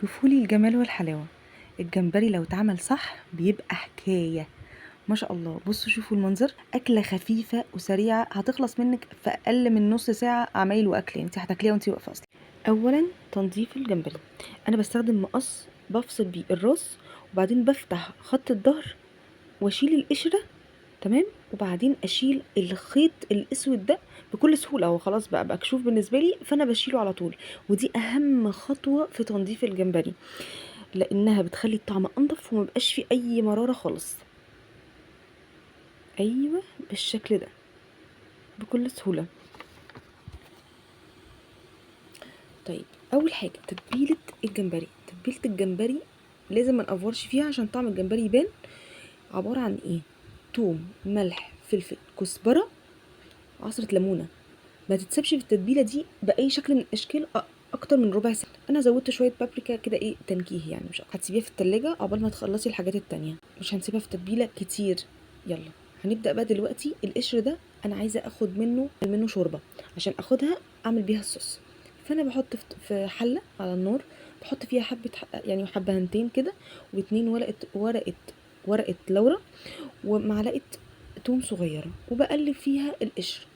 شوفولي الجمال والحلاوة. الجمبري لو اتعمل صح بيبقى حكاية ما شاء الله. بصوا شوفوا المنظر، أكلة خفيفة وسريعة هتخلص منك في أقل من نص ساعة عمايل وأكل، يعني انت هتاكليها وانت واقفة أصلا. أولا تنظيف الجمبري، أنا بستخدم مقص بفصل بيه الراس، وبعدين بفتح خط الظهر واشيل القشرة، تمام، وبعدين اشيل الخيط الاسود ده بكل سهولة، هو خلاص بقى مكشوف بالنسبة لي، فانا بشيله على طول. ودي اهم خطوة في تنظيف الجمبري، لانها بتخلي الطعم انضف وما بقاش فيه اي مرارة خالص. ايوه بالشكل ده بكل سهولة. طيب اول حاجة تتبيله الجمبري. تتبيله الجمبري لازم ما نقفرش فيها عشان طعم الجمبري يبان. عبارة عن ايه؟ توم، ملح، فلفل، كزبره، عصره ليمونه. ما تتسيبش في التتبيله دي باي شكل من الاشكال اكتر من ربع ساعة. انا زودت شوية بابريكا كده ايه تنكيه يعني، مش اكتر. هتسيبيها في التلاجة عقبال ما تخلصي الحاجات التانية، مش هنسيبها في التتبيله كتير. يلا هنبدا بقى دلوقتي. القشر ده انا عايزه اخد منه شوربة عشان اخدها اعمل بيها الصوص. فانا بحط في حله على النار، بحط فيها حبه يعني حبهنتين كده، واتنين ورقة لورا، ومعلقة توم صغيرة، وبقلب فيها القشر.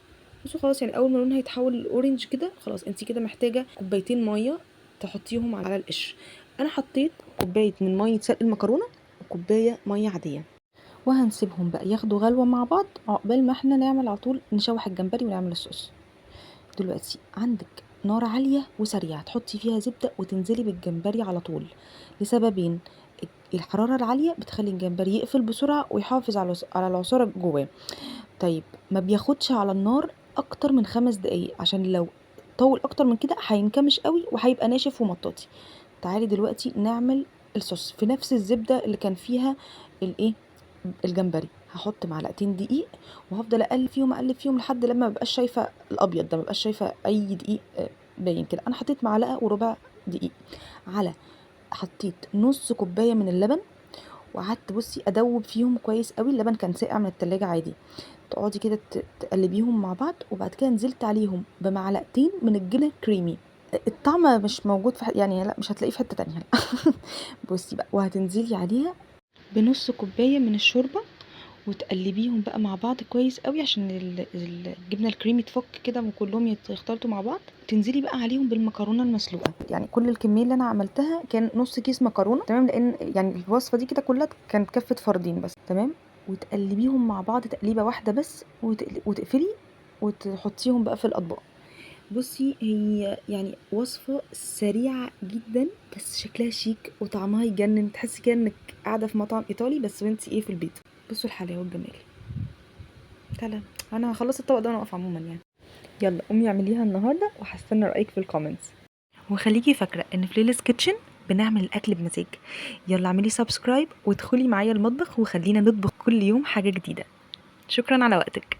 بصوا خلاص، يعني اول ما لونها يتحول لل orange كده خلاص انت كده محتاجه كوبايتين مية تحطيهم على القشر. انا حطيت كوباية من مية سلق المكرونه وكوبايه مية عادية، وهنسيبهم بقى ياخدوا غلوه مع بعض عقبال ما احنا نعمل على طول نشوح الجمبري ونعمل الصوص. دلوقتي عندك نار عالية وسريعة تحطي فيها زبدة وتنزلي بالجمبري على طول، لسببين: الحرارة العالية بتخلي الجمبري يقفل بسرعة ويحافظ على العصاره جواه. طيب ما بياخدش على النار اكتر من 5 دقايق، عشان لو طول اكتر من كده هينكمش قوي وهيبقى ناشف ومطاطي. تعالي دلوقتي نعمل الصوص في نفس الزبدة اللي كان فيها الجمبري. هحط معلقتين دقيق وهفضل اقلب فيهم اقلب فيهم لحد لما مبقاش شايفه الابيض ده، مبقاش شايفه اي دقيق باين كده. انا حطيت معلقه وربع دقيق، على حطيت نص كوباية من اللبن، وقعدت بصي ادوب فيهم كويس قوي. اللبن كان ساقع من التلاجة عادي، تقعدي كده تقلبيهم مع بعض. وبعد كده نزلت عليهم بمعلقتين من الجبنة الكريمي. الطعم مش موجود في يعني لا مش هتلاقيه في حتة تانية. بصي بقى، وهتنزلي عليها بنص كوباية من الشوربة وتقلبيهم بقى مع بعض كويس قوي عشان الجبنة الكريمي تفك كده وكلهم يختلطوا مع بعض. تنزلي بقى عليهم بالمكرونه المسلوقه، يعني كل الكمية اللي انا عملتها كان نص كيس مكرونه، تمام، لان يعني الوصفة دي كده كلها كانت كفه فردين بس، تمام. وتقلبيهم مع بعض تقليبه واحدة بس، وتقفلي وتحطيهم بقى في الاطباق. بصي هي يعني وصفة سريعة جدا بس شكلها شيك وطعمها يجنن، تحسي كده انك قاعدة في مطعم ايطالي بس وانتي في البيت. بصوا الحلاوة والجمال. تعالى انا هخلص الطبق ده وانا واقفة عموما يعني. يلا قومي اعمليها النهاردة وهستنى رأيك في ال comments. وخليكي فاكرة ان في ليلي's kitchen بنعمل الاكل بمزاج. يلا اعملي subscribe وادخلي معايا المطبخ وخلينا نطبخ كل يوم حاجة جديدة. شكرا على وقتك.